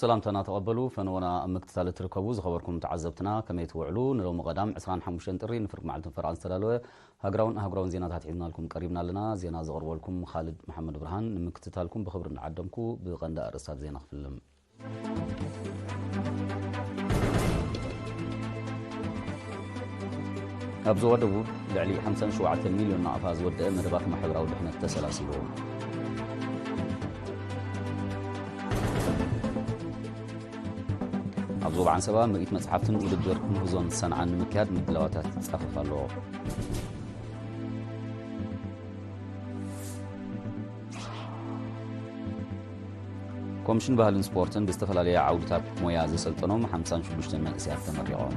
ሰላምታና ተቐበሉ። ፈነወና ኣብ ምክትታል እትርከቡ ዝኸበርኩም ተዓዘብትና ከመይ ትውዕሉ? ንሎሚ ቀዳም ዕስራን ሓሙሽተን ጥሪ ንፍርቂ መዓልትን ፈረቓን ዝተዳለወ ሃገራውን ኣህጉራውን ዜናታት ሒዝናልኩም ቀሪብና ኣለና። ዜና ዘቕርበልኩም ኻልድ መሓመድ ብርሃን። ንምክትታልኩም ብኽብሪ እናዓደምኩ ብቐንዲ ኣርእስታት ዜና ክፍልም። ኣብ ዞባ ደቡብ ልዕሊ ሓምሳን ሸውዓተን ሚልዮን ናቕፋ ዝወደአ መደባት ማሕበራዊ ድሕነት ተሰላሲሉ። ኣብ ዞባ ዓንሰባ ምርኢት መጽሓፍትን ውድድር ምህዞን ሰንዓን ንምክያድ ምድላዋታት ይጻፈፍ ኣሎ። ኮሚሽን ባህልን ስፖርትን ብዝተፈላለየ ዓውድታት ሞያ ዘሰልጠኖም ሓምሳን ሽዱሽተን መንእሰያት ተመሪቖም።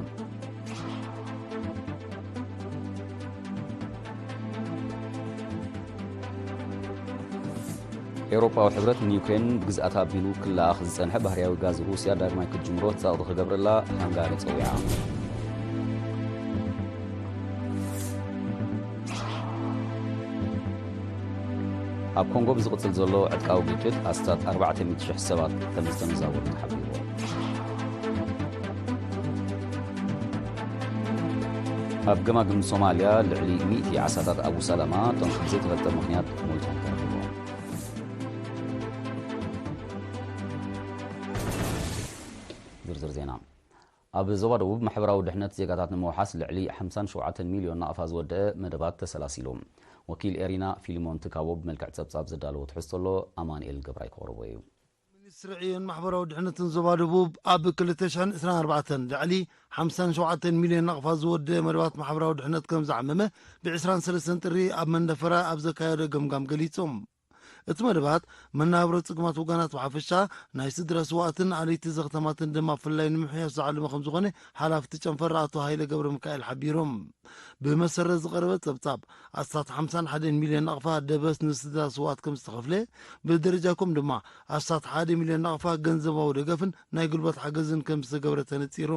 ኤውሮጳዊ ሕብረት ንዩክሬን ብግዝኣታ ኣቢሉ ክለኣኽ ዝጸንሐ ባህርያዊ ጋዝ ሩስያ ዳግማይ ክትጅምሮ ጸቕጢ ክገብረላ ሃንጋሪ ጸዊዓ። ኣብ ኮንጎ ብዝቕጽል ዘሎ ዕጥቃዊ ግጭት ኣስታት ኣርባዕተ ሚእቲ ሽሕ ሰባት ከም ዝተመዛበሉ ተሓቢሩ። ኣብ ገማግም ሶማልያ ልዕሊ ሚእቲ ዓሳታት ኣቡ ሰላማ፣ እቶም ብዘይተፈልጠ ምኽንያት ሞይቶም ተረኺቦም። ዝርዝር ዜና። ኣብ ዞባ ደቡብ ማሕበራዊ ድሕነት ዜጋታት ንምውሓስ ልዕሊ ሓምሳን ሸውዓተን ሚልዮን ናቕፋ ዝወደአ መደባት ተሰላሲሉ። ወኪል ኤሪና ፊልሞን ትካቦ ብመልክዕ ጸብጻብ ዘዳለዎ ትሕዝቶ ኣሎ፣ ኣማኑኤል ገብራይ ክቕርቦ እዩ። ሚኒስትሪ ዕዮን ማሕበራዊ ድሕነትን ዞባ ደቡብ ኣብ ክልተ ሽሕን ዕስራን ኣርባዕተን ልዕሊ ሓምሳን ሸውዓተን ሚልዮን ናቕፋ ዝወደአ መደባት ማሕበራዊ ድሕነት ከም ዝዓመመ ብ ዕስራን ሰለስተን ጥሪ ኣብ መንደፈራ ኣብ ዘካየዶ ገምጋም ገሊጹ። እቲ መደባት መናብሮ ጽግማት ወገናት ብሓፈሻ ናይ ስድራ ስውኣትን ኣለይቲ ዘኽተማትን ድማ ብፍላይ ንምሕያሽ ዝዓለመ ከም ዝኾነ ሓላፊ እቲ ጨንፈር ኣቶ ሃይለ ገብረ ሚካኤል ሓቢሮም። ብመሰረት ዝቐረበ ጸብጻብ ኣስታት ሓምሳን ሓደን ሚልዮን ናቕፋ ደበስ ንስድራ ስውኣት ከም ዝተኸፍለ፣ ብደረጃ ኮም ድማ ኣስታት ሓደ ሚልዮን ናቕፋ ገንዘባዊ ደገፍን ናይ ጉልበት ሓገዝን ከም ዝተገብረ ተነጺሩ።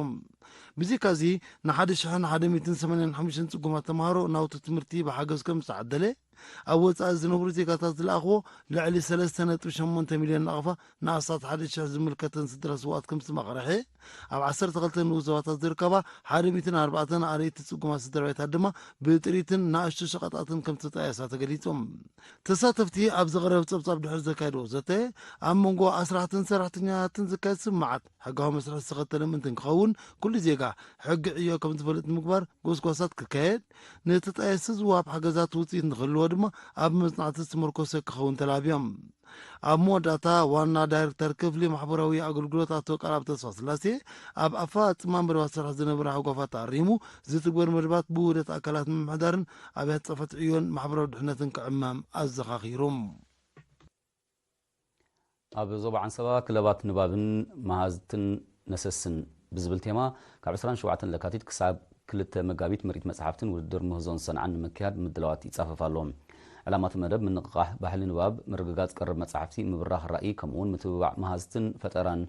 ብዚካዚ ንሓደ ሽሕን ሓደ ሚእትን ሰማንያን ሓሙሽተን ጽጉማት ተምሃሮ ናውቲ ትምህርቲ ብሓገዝ ከም ዝተዓደለ፣ ኣብ ወጻኢ ዝነብሩ ዜጋታት ዝለኣኽዎ ልዕሊ ሰለስተ ነጥቢ ሸሞንተ ሚልዮን ናቕፋ ንኣስታት ሓደ ሽሕ ዝምልከተን ስድራ ስውኣት ከም ዝተመቕረሐ፣ ኣብ ዓሰርተ ክልተ ንኡስ ዞባታት ዝርከባ ሓደ ሚእትን ኣርባዕተን ኣርእይቲ ጽጉማት ስድራ ቤታት ድማ ብጥሪትን ንኣሽቱ ሸቐጣትን ከም ዝተጣየሳ ተገሊጹ። ተሳተፍቲ ኣብ ዝቐረበ ጸብጻብ ድሕሪ ዘካየድዎ ዘተ፣ ኣብ መንጎ ኣስራሕትን ሰራሕተኛታትን ዝካየድ ስምዓት ሕጋዊ መስርሕ ዝተኸተለ ምእንቲ ክኸውን፣ ኩሉ ዜጋ ሕጊ ዕዮ ከም ዝፈልጥ ንምግባር ጎስጓሳት ክካየድ፣ ንተጣየስቲ ዝወሃብ ሓገዛት ውጽኢት ንክህልዎ ድማ ኣብ መጽናዕቲ ዝተመርኮሰ ክኸውን ተላብዮም። ኣብ መወዳእታ ዋና ዳይሬክተር ክፍሊ ማሕበራዊ ኣገልግሎት ኣቶ ቃልኣብ ተስፋስላሴ፣ ኣብ ኣፈጻጽማ መደባት ስራሕ ዝነበረ ሃጓፋት ኣሪሙ፣ ዝትግበር መደባት ብውህደት ኣካላት ምምሕዳርን ኣብያተ ጽሕፈት ዕዮን ማሕበራዊ ድሕነትን ክዕመም ኣዘኻኺሩ። ኣብ ዞባ ዓንሰባ ክለባት ንባብን መሃዝትን ነሰስን ብዝብል ቴማ ካብ ዕስራን ሸውዓተን ለካቲት ክሳብ ክልተ መጋቢት ምርኢት መጽሓፍትን ውድድር ምህዞን ሰንዓን ንምክያድ ምድላዋት ይጻፈፍ ኣሎ። ዕላማ እቲ መደብ ምንቕቓሕ ባህሊ ንባብ፣ ምርግጋጽ ቀረብ መጻሕፍቲ፣ ምብራኽ ራእይ፣ ከምኡውን ምትብባዕ መሃዝትን ፈጠራን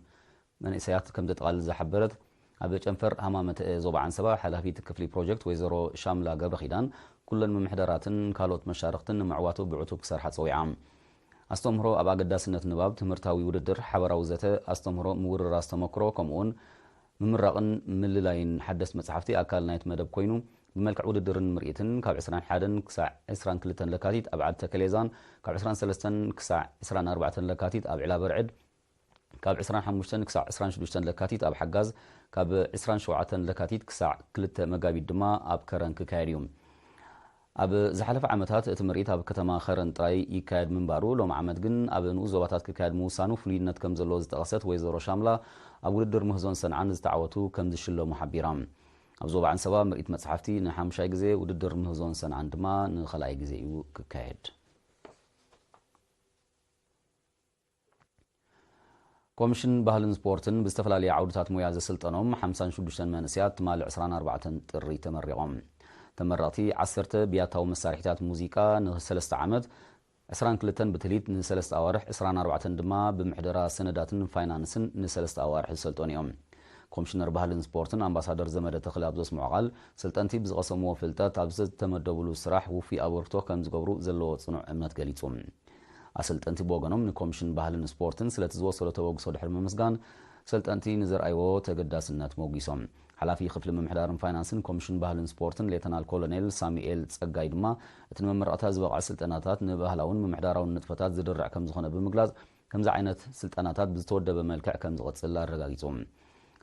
መንእሰያት ከም ዘጠቓልል ዝሓበረት ኣብ ጨንፈር ሃማመተ ዞባ ዓንሰባ ሓላፊት ክፍሊ ፕሮጀክት ወይዘሮ ሻምላ ገብረኺዳን፣ ኩለን ምምሕዳራትን ካልኦት መሻርኽትን ንምዕዋቱ ብዕቱብ ክሰርሓ ጸዊዓ። ኣስተምህሮ ኣብ ኣገዳስነት ንባብ፣ ትምህርታዊ ውድድር፣ ሓባራዊ ዘተ፣ ኣስተምህሮ፣ ምውርራስ ተመክሮ፣ ከምኡውን ምምራቕን ምልላይን ሓደስቲ መጻሕፍቲ ኣካል ናይቲ መደብ ኮይኑ፣ ብመልክዕ ውድድርን ምርኢትን ካብ ዕስራን ሓደን ክሳዕ ዕስራን ክልተን ለካቲት ኣብ ዓዲ ተከሌዛን ካብ ዕስራን ሰለስተን ክሳዕ ዕስራን ኣርባዕተን ለካቲት ኣብ ዒላ በርዕድ፣ ካብ ዕስራን ሓሙሽተን ክሳዕ ዕስራን ሽዱሽተን ለካቲት ኣብ ሓጋዝ፣ ካብ ዕስራን ሸውዓተን ለካቲት ክሳዕ ክልተ መጋቢት ድማ ኣብ ከረን ክካየድ እዩ። ኣብ ዝሓለፈ ዓመታት እቲ ምርኢት ኣብ ከተማ ከረን ጥራይ ይካየድ ምንባሩ፣ ሎም ዓመት ግን ኣብ ንኡስ ዞባታት ክካየድ ምውሳኑ ፍሉይነት ከም ዘለዎ ዝጠቐሰት ወይዘሮ ሻምላ፣ ኣብ ውድድር ምህዞን ሰንዓን ዝተዓወቱ ከም ዝሽለሙ ሓቢራ። ኣብ ዞባ ዓንሰባ ምርኢት መጽሓፍቲ ንሓሙሻይ ግዜ፣ ውድድር ምህዞን ሰንዓን ድማ ንኻልኣይ ግዜ እዩ ክካየድ። ኮሚሽን ባህልን ስፖርትን ብዝተፈላለየ ዓውድታት ሞያ ዘሰልጠኖም ሓምሳን ሽዱሽተን መንእሰያት ትማሊ ዕስራን ኣርባዕተን ጥሪ ተመሪቖም። ተመረቕቲ ዓሰርተ ብያታዊ መሳርሒታት ሙዚቃ ንሰለስተ ዓመት፣ ዕስራን ክልተን ብትልሂት ንሰለስተ ኣዋርሕ፣ ዕስራን ኣርባዕተን ድማ ብምሕደራ ሰነዳትን ፋይናንስን ንሰለስተ ኣዋርሕ ዝሰልጠኑ እዮም። ኮሚሽነር ባህልን ስፖርትን ኣምባሳደር ዘመደ ተኽለ ኣብ ዘስምዖ ቃል፣ ሰልጠንቲ ብዝቐሰምዎ ፍልጠት ኣብ ዝተመደቡሉ ስራሕ ውፉይ ኣበርክቶ ከም ዝገብሩ ዘለዎ ጽኑዕ እምነት ገሊጹ። ኣሰልጠንቲ ብወገኖም ንኮሚሽን ባህልን ስፖርትን ስለቲ ዝወሰዶ ተበግሶ ድሕሪ ምምስጋን፣ ሰልጠንቲ ንዘርኣይዎ ተገዳስነት ሞጊሶም። ሓላፊ ክፍሊ ምምሕዳርን ፋይናንስን ኮሚሽን ባህልን ስፖርትን ሌተናል ኮሎኔል ሳሙኤል ጸጋይ ድማ፣ እቲ ንመመረቕታ ዝበቕዐ ስልጠናታት ንባህላውን ምምሕዳራውን ንጥፈታት ዝድርዕ ከም ዝኾነ ብምግላጽ፣ ከምዚ ዓይነት ስልጠናታት ብዝተወደበ መልክዕ ከም ዝቕጽል ኣረጋጊጹ።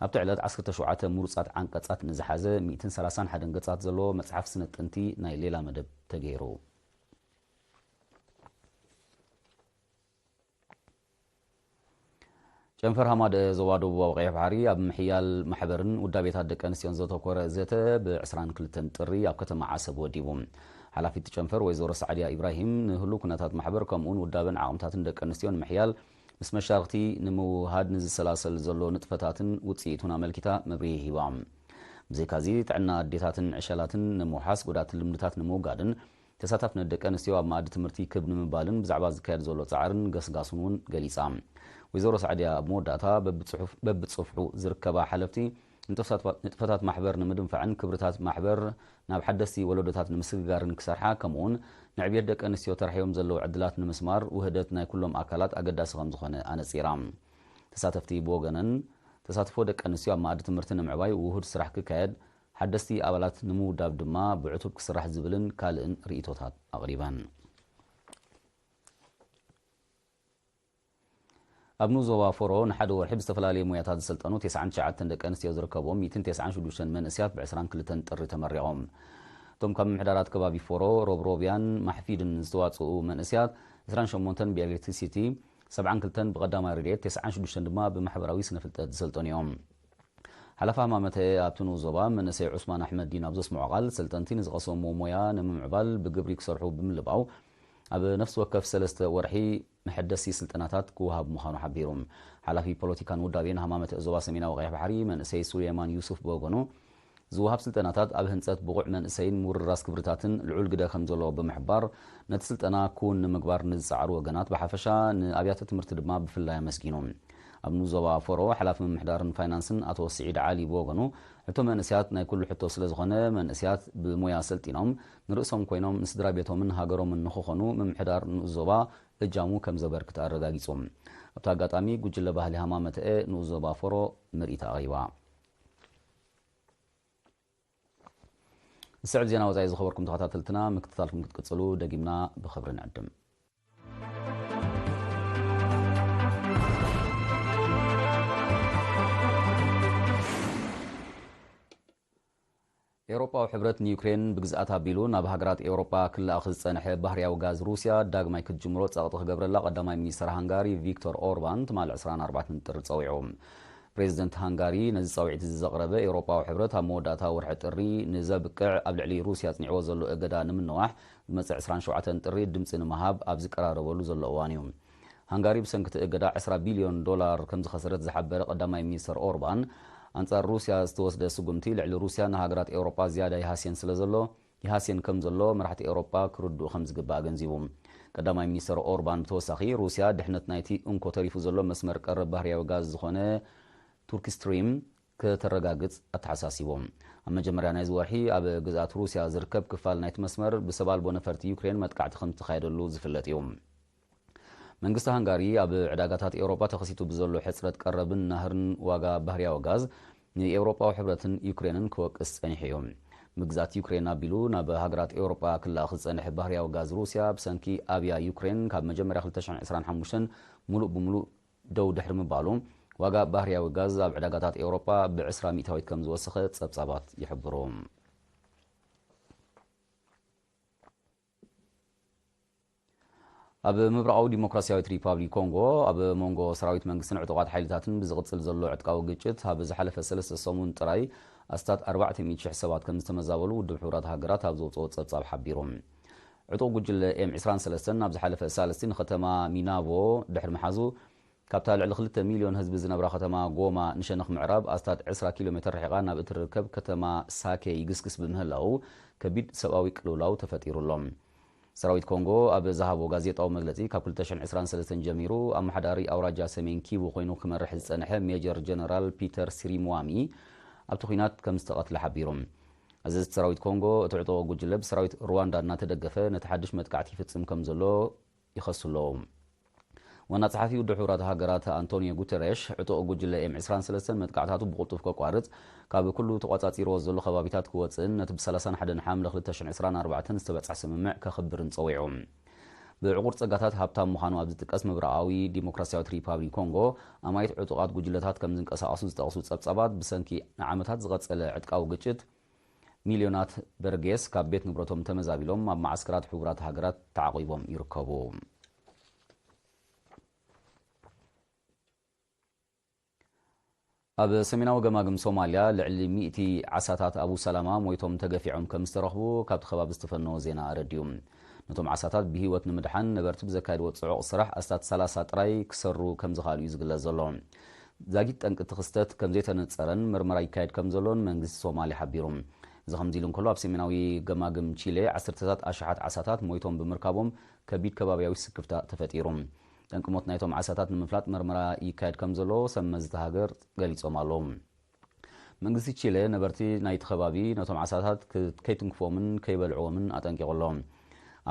ኣብቲ ዕለት ዓሰርተ ሸውዓተ ምሩጻት ዓንቀጻት ንዝሓዘ ሚእትን ሰላሳን ሓደን ገጻት ዘለዎ መጽሓፍ ስነ ጥንቲ ናይ ሌላ መደብ ተገይሩ። ጨንፈር ሃማደ ዞባ ደቡባዊ ቀይሕ ባሕሪ ኣብ ምሕያል ማሕበርን ውዳቤታት ደቂ ኣንስትዮን ዘተኮረ ዘተ ብ ዕስራን ክልተን ጥሪ ኣብ ከተማ ዓሰብ ወዲቡ። ሓላፊት ጨንፈር ወይዘሮ ሳዕድያ ኢብራሂም፣ ንህሉ ኩነታት ማሕበር ከምኡውን ውዳበን ዓቕምታትን ደቂ ኣንስትዮን ምሕያል ምስ መሻርክቲ ንምውሃድ ንዝሰላሰል ዘሎ ንጥፈታትን ውፅኢቱን ኣመልኪታ መብርሂ ሂባ። ብዘይካዚ ጥዕና ኣዴታትን ዕሸላትን ንምውሓስ፣ ጉዳት ልምድታት ንምውጋድን ተሳታፍነት ደቂ ኣንስትዮ ኣብ መኣዲ ትምህርቲ ክብ ንምባልን ብዛዕባ ዝካየድ ዘሎ ጻዕርን ገስጋሱን እውን ገሊጻ። ወይዘሮ ሳዕድያ ኣብ መወዳእታ፣ በብጽሑፍ- በብጽፍሑ ዝርከባ ሓለፍቲ ንጥፍታት- ንጥፈታት ማሕበር ንምድንፋዕን ክብርታት ማሕበር ናብ ሓደስቲ ወለዶታት ንምስግጋርን ክሰርሓ፣ ከምኡውን ንዕብየት ደቂ ኣንስትዮ ተራሕዮም ዘለዉ ዕድላት ንምስማር ውህደት ናይ ኩሎም ኣካላት ኣገዳሲ ከም ዝኾነ ኣነጺራ። ተሳተፍቲ ብወገነን፣ ተሳትፎ ደቂ ኣንስትዮ ኣብ መኣዲ ትምህርቲ ንምዕባይ ውሁድ ስራሕ ክካየድ፣ ሓደስቲ ኣባላት ንምውዳብ ድማ ብዕቱብ ክስራሕ ዝብልን ካልእን ርእይቶታት ኣቕሪበን። ኣብ ንኡስ ዞባ ፎሮ ንሓደ ወርሒ ብዝተፈላለየ ሞያታት ዝሰልጠኑ ተስዓን ትሽዓተን ደቂ ኣንስትዮ ዝርከብዎም ሚእትን ተስዓን ሽዱሽተን መንእስያት ብ ዕስራን ክልተን ጥሪ ተመሪቖም። እቶም ካብ ምምሕዳራት ከባቢ ፎሮ፣ ሮብሮብያን ማሕፊድን ዝተዋጽኡ መንእስያት፣ ዕስራን ሸሞንተን ብኤሌክትሪሲቲ፣ ሰብዓን ክልተን ብቐዳማይ ረድኤት፣ ተስዓን ሽዱሽተን ድማ ብማሕበራዊ ስነ ፍልጠት ዝሰልጠኑ እዮም። ሓላፊ ሃማመተ ኣብቲ ንኡስ ዞባ መንእሰይ ዑስማን ኣሕመድ ዲን ኣብ ዘስምዖ ቃል፣ ሰልጠንቲ ንዝቐሰምዎ ሞያ ንምምዕባል ብግብሪ ክሰርሑ ብምልባው፣ ኣብ ነፍሲ ወከፍ ሰለስተ ወርሒ መሐደሲ ስልጠናታት ክወሃብ ምዃኑ ሓቢሩ። ሓላፊ ፖለቲካን ውዳቤን ሃማመተ ዞባ ሰሜናዊ ቀይሕ ባሕሪ መንእሰይ ሱሌማን ዩሱፍ ብወገኑ፣ ዝወሃብ ስልጠናታት ኣብ ህንጸት ብቑዕ መንእሰይን ምውርራስ ክብርታትን ልዑል ግደ ከም ዘለዎ ብምሕባር፣ ነቲ ስልጠና ክውን ንምግባር ንዝጸዓሩ ወገናት ብሓፈሻ፣ ንኣብያተ ትምህርቲ ድማ ብፍላይ ኣመስጊኑ። ኣብ ንኡስ ዞባ ፎሮ ሓላፊ ምምሕዳርን ፋይናንስን ኣቶ ስዒድ ዓሊ ብወገኑ፣ ሕቶ መንእስያት ናይ ኩሉ ሕቶ ስለ ዝኾነ፣ መንእስያት ብሞያ ሰልጢኖም ንርእሶም ኮይኖም ንስድራ ቤቶምን ሃገሮምን ንኽኾኑ ምምሕዳር ንኡስ ዞባ እጃሙ ከም ዘበርክት ኣረጋጊጹ። ኣብቲ ኣጋጣሚ፣ ጉጅለ ባህሊ ሃማመተኤ ንኡስ ዞባ ፎሮ ምርኢት ኣቕሪባ። ዝስዕብ ዜና ወጻኢ ዝኸበርኩም ተኸታተልትና፣ ምክትታልኩም ክትቅጽሉ ደጊምና ብኽብሪ ንዕድም። ኤውሮጳዊ ሕብረት ንዩክሬን ብግዝኣት ኣቢሉ ናብ ሃገራት ኤውሮጳ ክለኣኽ ዝጸንሐ ባህርያዊ ጋዝ ሩስያ ዳግማይ ክትጅምሮ ጸቕጢ ክገብረላ ቀዳማይ ሚኒስተር ሃንጋሪ ቪክቶር ኦርባን ትማል ዕስራን ኣርባዕተን ጥሪ ጸዊዑ። ፕሬዚደንት ሃንጋሪ ነዚ ጻውዒት እዚ ዘቕረበ፣ ኤውሮጳዊ ሕብረት ኣብ መወዳእታ ወርሒ ጥሪ ንዘብቅዕ ኣብ ልዕሊ ሩስያ ኣጽኒዕዎ ዘሎ እገዳ ንምንዋሕ ዝመጽእ ዕስራን ሸውዓተን ጥሪ ድምጺ ንምሃብ ኣብ ዝቀራረበሉ ዘሎ እዋን እዩ። ሃንጋሪ ብሰንኪ እቲ እገዳ ዕስራ ቢልዮን ዶላር ከም ዝኸሰረት ዝሓበረ ቀዳማይ ሚኒስተር ኦርባን፣ ኣንጻር ሩስያ ዝተወስደ ስጉምቲ ልዕሊ ሩስያ ንሃገራት ኤውሮጳ ዝያዳ ይሃስየን ስለ ዘሎ፣ ይሃስየን ከም ዘሎ መራሕቲ ኤውሮጳ ክርድኡ ከም ዝግባእ ኣገንዚቡ። ቀዳማይ ሚኒስተር ኦርባን ብተወሳኺ፣ ሩስያ ድሕነት ናይቲ እንኮ ተሪፉ ዘሎ መስመር ቀረብ ባህርያዊ ጋዝ ዝኾነ ቱርክ ስትሪም ከተረጋግጽ ኣተሓሳሲቡ። ኣብ መጀመርያ ናይዚ ወርሒ ኣብ ግዝኣት ሩስያ ዝርከብ ክፋል ናይቲ መስመር ብሰብ ኣልቦ ነፈርቲ ዩክሬን መጥቃዕቲ ከም ዝተኻየደሉ ዝፍለጥ እዩ። መንግስቲ ሃንጋሪ ኣብ ዕዳጋታት ኤውሮጳ ተኸሲቱ ብዘሎ ሕጽረት ቀረብን ናህርን ዋጋ ባህርያዊ ጋዝ ንኤውሮጳዊ ሕብረትን ዩክሬንን ክወቅስ ጸኒሑ እዩ። ምግዛት ዩክሬን ኣቢሉ ናብ ሃገራት ኤውሮጳ ክለኣኽ ዝጸንሐ ባህርያዊ ጋዝ ሩስያ ብሰንኪ ኣብያ ዩክሬን ካብ መጀመርያ ክልተ ሽሕን ዕስራን ሓሙሽተን ሙሉእ ብሙሉእ ደው ድሕሪ ምባሉ፣ ዋጋ ባህርያዊ ጋዝ ኣብ ዕዳጋታት ኤውሮጳ ብዕስራ ሚእታዊት ከም ዝወሰኸ ጸብጻባት ይሕብሩ። ኣብ ምብራቓዊ ዲሞክራሲያዊት ሪፓብሊክ ኮንጎ፣ ኣብ መንጎ ሰራዊት መንግስትን ዕጡቓት ሓይልታትን ብዝቕጽል ዘሎ ዕጥቃዊ ግጭት፣ ኣብ ዝሓለፈ ሰለስተ ሰሙን ጥራይ ኣስታት ኣርባዕተ ሚእቲ ሽሕ ሰባት ከም ዝተመዛበሉ ውድብ ሕቡራት ሃገራት ኣብ ዘውጽኦ ጸብጻብ ሓቢሩ። ዕጡቕ ጉጅለ ኤም ዕስራን ሰለስተን ኣብ ዝሓለፈ ሳልስቲ ንከተማ ሚናቮ ድሕሪ ምሓዙ፣ ካብታ ልዕሊ ክልተ ሚልዮን ህዝቢ ዝነብራ ከተማ ጎማ ንሸነኽ ምዕራብ ኣስታት ዕስራ ኪሎ ሜተር ርሒቓ ናብ እትርከብ ከተማ ሳኬ ይግስግስ ብምህላዉ፣ ከቢድ ሰብኣዊ ቅልውላው ተፈጢሩ ኣሎ። ሰራዊት ኮንጎ ኣብ ዝሃቦ ጋዜጣዊ መግለጺ፣ ካብ ክልተ ሽሕን ዕስራን ሰለስተን ጀሚሩ ኣመሓዳሪ ኣውራጃ ሰሜን ኪቡ ኮይኑ ክመርሕ ዝጸንሐ ሜጀር ጀነራል ፒተር ሲሪምዋሚ ኣብቲ ኲናት ከም ዝተቐትለ ሓቢሩ። ኣዘዝቲ ሰራዊት ኮንጎ፣ እቲ ዕጡቕ ጉጅለ ብሰራዊት ሩዋንዳ እናተደገፈ ነቲ ሓድሽ መጥቃዕቲ ይፍጽም ከም ዘሎ ይኸሱ ኣለዉ። ዋና ጸሓፊ ውድብ ሕቡራት ሃገራት ኣንቶኒዮ ጉተሬሽ፣ ዕጡቕ ጉጅለ ኤም ዕስራን ሰለስተን መጥቃዕታቱ ብቕልጡፍ ከቋርጽ፣ ካብ ኩሉ ተቖጻጺርዎ ዘሎ ከባቢታት ክወጽእን ነቲ ብ ሰላሳን ሓደን ሓምለ ክልተ ሽሕን ዕስራን ኣርባዕተን ዝተበጽሐ ስምምዕ ከኽብርን ጸዊዑ። ብዕቑር ጸጋታት ሃብታም ምዃኑ ኣብ ዝጥቀስ ምብራቓዊ ዲሞክራሲያዊት ሪፓብሊክ ኮንጎ፣ ኣማኢት ዕጡቓት ጉጅለታት ከም ዝንቀሳቐሱ ዝጠቕሱ ጸብጻባት፣ ብሰንኪ ንዓመታት ዝቐጸለ ዕጥቃዊ ግጭት፣ ሚልዮናት በርጌስ ካብ ቤት ንብረቶም ተመዛቢሎም ኣብ መዓስከራት ሕቡራት ሃገራት ተዓቒቦም ይርከቡ። ኣብ ሰሜናዊ ገማግም ሶማልያ ልዕሊ ሚእቲ ዓሳታት ኣቡ ሰላማ ሞይቶም ተገፊዖም ከም ዝተረኽቡ ካብቲ ከባቢ ዝተፈነወ ዜና ኣረዲኡ። ነቶም ዓሳታት ብህይወት ንምድሓን ነበርቲ ብዘካየድዎ ጽዑቕ ስራሕ ኣስታት ሰላሳ ጥራይ ክሰሩ ከም ዝኽኣሉ እዩ ዝግለጽ ዘሎ። ዛጊት ጠንቂ እቲ ክስተት ከም ዘይተነጸረን ምርመራ ይካየድ ከም ዘሎን መንግስቲ ሶማልያ ሓቢሩ። እዚ ከምዚ ኢሉ እንከሎ፣ ኣብ ሰሜናዊ ገማግም ቺሌ ዓሰርተታት ኣሽሓት ዓሳታት ሞይቶም ብምርካቦም ከቢድ ከባብያዊ ስክፍታ ተፈጢሩ። ጠንቂ ሞት ናይቶም ዓሳታት ንምፍላጥ መርመራ ይካየድ ከም ዘሎ ሰብ መዚ እታ ሃገር ገሊጾም ኣለዉ። መንግስቲ ቺለ ነበርቲ ናይቲ ከባቢ ነቶም ዓሳታት ክ-፣ ከይትንክፎምን ከይበልዕዎምን ኣጠንቂቑ ኣሎ።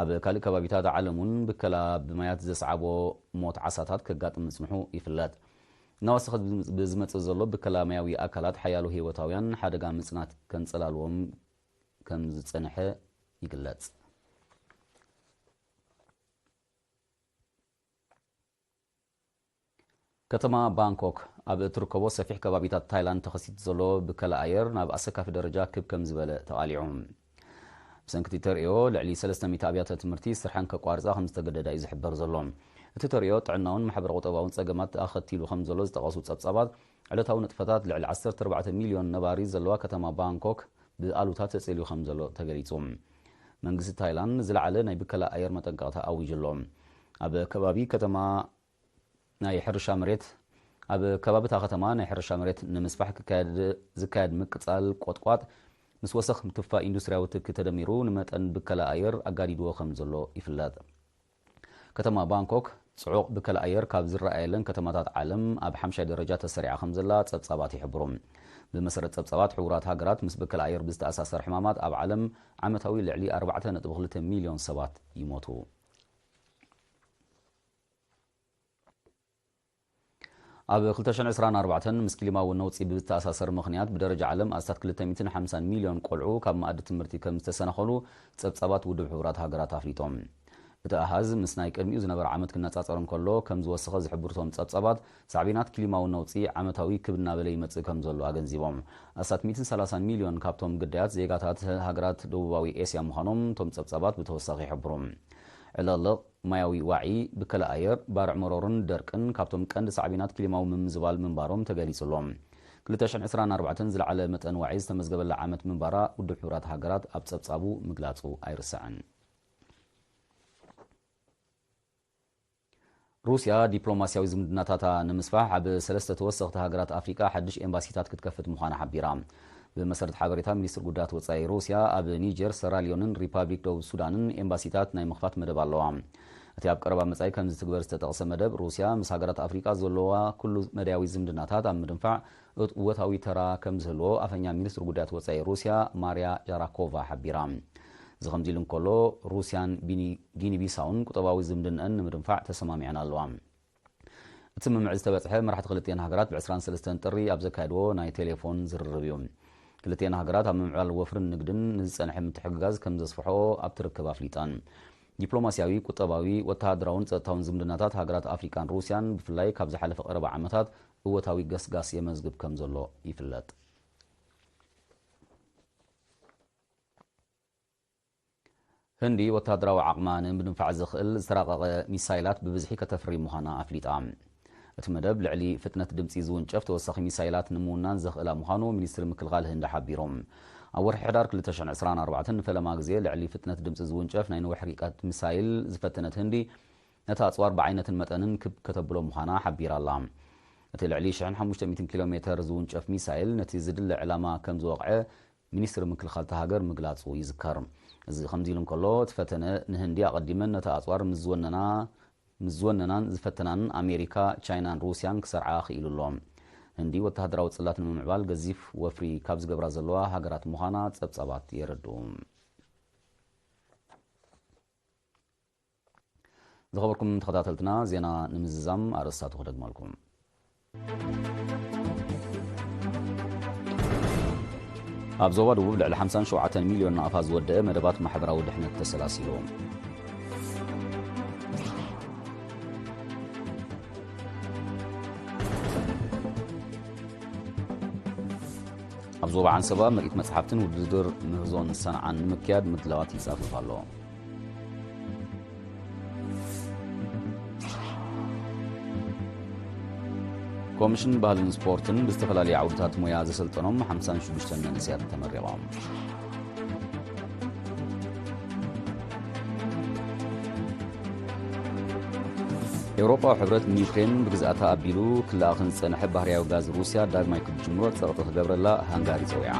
ኣብ ካልእ ከባቢታት ዓለም እውን ብከላ ብማያት ዘስዓቦ ሞት ዓሳታት ከጋጥም ምጽንሑ ይፍለጥ። እናወሰኸ ብዝመጽእ ዘሎ ብከላ ማያዊ ኣካላት ሓያሎ ህይወታውያን ሓደጋ ምጽናት ከንጸላልዎም ከም ዝጸንሐ ይግለጽ። ከተማ ባንኮክ ኣብ እትርከቦ ሰፊሕ ከባቢታት ታይላንድ ተኸሲቱ ዘሎ ብከላ ኣየር ናብ ኣሰካፊ ደረጃ ክብ ከም ዝበለ ተቓሊዑ። ብሰንኪ እቲ ተርእዮ፣ ልዕሊ ሰለስተ ሚእቲ ኣብያተ ትምህርቲ ስርሐን ከቋርጻ ከም ዝተገደዳ እዩ ዝሕበር ዘሎ። እቲ ተርእዮ ጥዕናውን ማሕበረ-ቁጠባውን ጸገማት ኣኸቲሉ ከም ዘሎ ዝጠቐሱ ጸብጻባት፣ ዕለታዊ ንጥፈታት ልዕሊ ዓሰርተ ኣርባዕተ ሚልዮን ነባሪ ዘለዋ ከተማ ባንኮክ ብኣሉታ ተጸልዩ ከም ዘሎ ተገሊጹ። መንግስቲ ታይላንድ ዝለዓለ ናይ ብከላ ኣየር መጠንቀቕታ ኣዊጁ ኣሎ። ኣብ ከባቢ ከተማ ናይ ሕርሻ መሬት፣ ኣብ ከባቢ እታ ከተማ ናይ ሕርሻ መሬት ንምስፋሕ ክካየድ፣ ዝካየድ ምቅጻል ቆጥቋጥ ምስ ወሰኽ ምትፋ ኢንዱስትሪያዊ ትኪ ተደሚሩ ንመጠን ብከላ ኣየር ኣጋዲድዎ ከም ዘሎ ይፍለጥ። ከተማ ባንኮክ ጽዑቕ ብከላ ኣየር ካብ ዝረኣየለን ከተማታት ዓለም ኣብ ሓምሻይ ደረጃ ተሰሪዓ ከም ዘላ ጸብጻባት ይሕብሩ። ብመሰረት ጸብጻባት ሕቡራት ሃገራት፣ ምስ ብከላ ኣየር ብዝተኣሳሰር ሕማማት ኣብ ዓለም ዓመታዊ ልዕሊ ኣርባዕተ ነጥቢ ክልተ ሚልዮን ሰባት ይሞቱ። ኣብ ክልተ ሽሕን ዕስራን ኣርባዕተን ምስ ክሊማዊ ነውጺ ብዝተኣሳሰር ምኽንያት ብደረጃ ዓለም ኣስታት ክልተ ሚእትን ሓምሳን ሚልዮን ቆልዑ ካብ መኣዲ ትምህርቲ ከም ዝተሰናኸሉ ጸብጻባት ውድብ ሕቡራት ሃገራት ኣፍሊጦም። እቲ ኣሃዝ ምስ ናይ ቅድሚኡ ዝነበረ ዓመት ክነጻጸር እንከሎ ከም ዝወሰኸ ዝሕብሩ እቶም ጸብጻባት፣ ሳዕቤናት ክሊማዊ ነውጺ ዓመታዊ ክብ እናበለ ይመጽእ ከም ዘሎ ኣገንዚቦም። ኣስታት ሚእትን ሰላሳን ሚልዮን ካብቶም ግዳያት ዜጋታት ሃገራት ደቡባዊ ኤስያ ምዃኖም እቶም ጸብጻባት ብተወሳኺ ይሕብሩ። ዕልቕልቕ፣ ማያዊ ዋዒ፣ ብከላ ኣየር፣ ባርዕ መሮርን ደርቅን ካብቶም ቀንዲ ሳዕቤናት ክሊማዊ ምምዝባል ምንባሮም ተገሊጹ ኣሎ። ክልተ ሽሕን ዕስራን ኣርባዕተን ዝለዓለ መጠን ዋዒ ዝተመዝገበላ ዓመት ምንባራ ውድብ ሕቡራት ሃገራት ኣብ ጸብጻቡ ምግላጹ ኣይርስዕን። ሩስያ ዲፕሎማስያዊ ዝምድናታታ ንምስፋሕ ኣብ ሰለስተ ተወሰኽቲ ሃገራት ኣፍሪቃ ሓድሽ ኤምባሲታት ክትከፍት ምዃና ሓቢራ። ብመሰረት ሓበሬታ ሚኒስትሪ ጉዳያት ወጻኢ ሩስያ፣ ኣብ ኒጀር፣ ሰራልዮንን ሪፓብሊክ ደቡብ ሱዳንን ኤምባሲታት ናይ ምኽፋት መደብ ኣለዋ። እቲ ኣብ ቀረባ መጻኢ ከም ዝትግበር ዝተጠቕሰ መደብ፣ ሩስያ ምስ ሃገራት ኣፍሪቃ ዘለዋ ኩሉ መዳያዊ ዝምድናታት ኣብ ምድንፋዕ እወታዊ ተራ ከም ዝህልዎ ኣፈኛ ሚኒስትሪ ጉዳያት ወጻኢ ሩስያ ማርያ ጃራኮቫ ሓቢራ። እዚ ከምዚ ኢሉ እንከሎ፣ ሩስያን ቢኒ-፣ ጊኒ ቢሳውን ቁጠባዊ ዝምድንአን ንምድንፋዕ ተሰማሚዐን ኣለዋ። እቲ ስምምዕ ዝተበጽሐ መራሕቲ ክልቲአን ሃገራት ብ ዕስራን ሰለስተን ጥሪ ኣብ ዘካየድዎ ናይ ቴሌፎን ዝርርብ እዩ። ክልቲአን ሃገራት ኣብ ምምዕባል ወፍርን ንግድን ንዝጸንሐ ምትሕግጋዝ ከም ዘስፍሖ ኣብቲ ርክብ ኣፍሊጠን። ዲፕሎማስያዊ፣ ቁጠባዊ፣ ወተሃደራውን ጸጥታውን ዝምድናታት ሃገራት ኣፍሪቃን ሩስያን ብፍላይ ካብ ዝሓለፈ ቀረባ ዓመታት እወታዊ ገስጋስ የመዝግብ ከም ዘሎ ይፍለጥ። ህንዲ ወተሃደራዊ ዓቕማ ንምድንፋዕ ዘኽእል ዝተራቐቐ ሚሳይላት ብብዝሒ ከተፍሪ ምዃና ኣፍሊጣ። እቲ መደብ ልዕሊ ፍጥነት ድምጺ ዝውንጨፍ ተወሳኺ ሚሳይላት ንምውናን ዘኽእላ ምዃኑ ሚኒስትሪ ምክልኻል ህንዲ ሓቢሩ። ኣብ ወርሒ ሕዳር ክልተ ሽሕን ዕስራን ኣርባዕተን ንፈለማ ግዜ ልዕሊ ፍጥነት ድምጺ ዝውንጨፍ ናይ ነዊሕ ርሕቀት ሚሳይል ዝፈተነት ህንዲ፣ ነቲ ኣጽዋር ብዓይነትን መጠንን ክብ ከተብሎ ምዃና ሓቢራ ኣላ። እቲ ልዕሊ ሽሕን ሓሙሽተ ሚእትን ኪሎ ሜተር ዝውንጨፍ ሚሳይል ነቲ ዝድለ ዕላማ ከም ዝወቕዐ ሚኒስትሪ ምክልኻል እታ ሃገር ምግላጹ ይዝከር። እዚ ከምዚ ኢሉ እንከሎ፣ እቲ ፈተነ ንህንዲ ኣቐዲመን ነቲ ኣጽዋር ምስ ዝወነና፣ ምስ ዝወነናን ዝፈተናን ኣሜሪካ፣ ቻይናን ሩስያን ክሰርዓ ክኢሉ ኣሎ። ህንዲ ወተሃደራዊ ጽላት ንምምዕባል ገዚፍ ወፍሪ ካብ ዝገብራ ዘለዋ ሃገራት ምዃና ጸብጻባት የረድኡ። ዝኸበርኩም ተኸታተልትና፣ ዜና ንምዝዛም ኣርእስታቱ ክደግመልኩም። ኣብ ዞባ ደቡብ ልዕሊ ሓምሳን ሸውዓተን ሚልዮን ናቕፋ ዝወደአ መደባት ማሕበራዊ ድሕነት ተሰላሲሉ። ኣብ ዞባ ዓንሰባ ምርኢት መጽሓፍትን ውድድር ምህዞን ሰንዓን ንምክያድ ምድላዋት ይጻፈፍ ኣሎ። ኮሚሽን ባህልን ስፖርትን ብዝተፈላለዩ ዓውድታት ሞያ ዘሰልጠኖም ሓምሳን ሽዱሽተን መንእሰያት ተመሪቖም። ኤውሮጳዊ ሕብረት ንዩክሬን ብግዝኣታ ኣቢሉ ክለኣኽን ዝጸንሐ ባህርያዊ ጋዝ ሩስያ ዳግማይ ክትጅምሮ ጸቕጢ ክገብረላ ሃንጋሪ ጸዊዓ።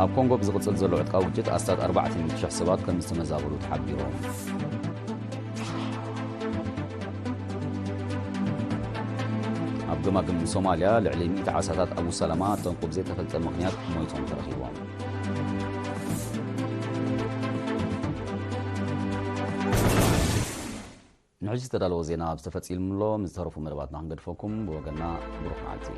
ኣብ ኮንጎ ብዝቕጽል ዘሎ ዕጥቃዊ ግጭት ኣስታት ኣርባዕተ ሚእቲ ሽሕ ሰባት ከም ዝተመዛበሉ ተሓቢሩ። ኣብ ገማግም ሶማልያ ልዕሊ ሚእቲ ዓሳታት ኣቡ ሰላማ ጠንቁ ብዘይተፈልጠ ምኽንያት ሞይቶም ተረኺቦም። ንሕጂ ዝተዳለወ ዜና ኣብ ዝተፈጺሙ ኣሎ። ምስ ዝተረፉ መደባትና ክንገድፈኩም፣ ብወገንና ብሩኽ መዓልቲ።